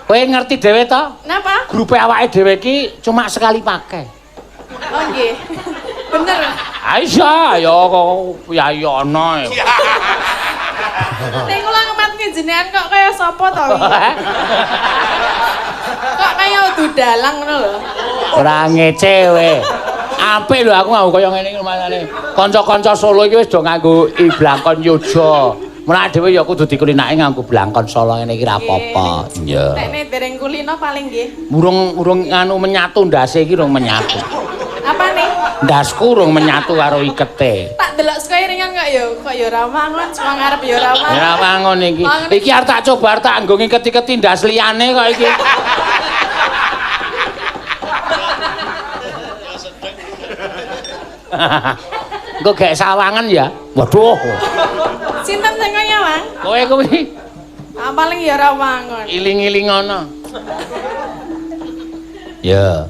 Kowe ngerti dhewe to? Napa? Grupe awake dhewe iki cuma sekali pakai. Oh nggih. Bener. Ah iya, ya kok ya ana. Ning kula ngematke jenengan kok kaya sapa to iki? Kok kaya udu dalang ngono lho. Ora ngece kowe. Apik lho aku nganggo kaya ngene iki rumasane. Kanca-kanca Solo iki wis do nganggo i blangkon Yojo. Mulane dhewe ya kudu dikulinake nganggo blangkon Solo ngene iki ra apa-apa. Iya. Nek nek dereng kulino paling nggih. Urung nganu menyatu ndase iki urung menyatu. Apa nih? Ndasku urung menyatu karo ikete. Tak delok saka iringan kok ya ora wangun, saka ngarep ya ora wangun. Ora wangun iki. Iki arep tak coba arep tak nggo ngiketi-keti ndas liyane kok iki. Engko gek sawangan ya. Waduh. Sinten sing kaya, Mang? Kowe kuwi Ah paling ya ora wangun. iling-iling ana. Ya.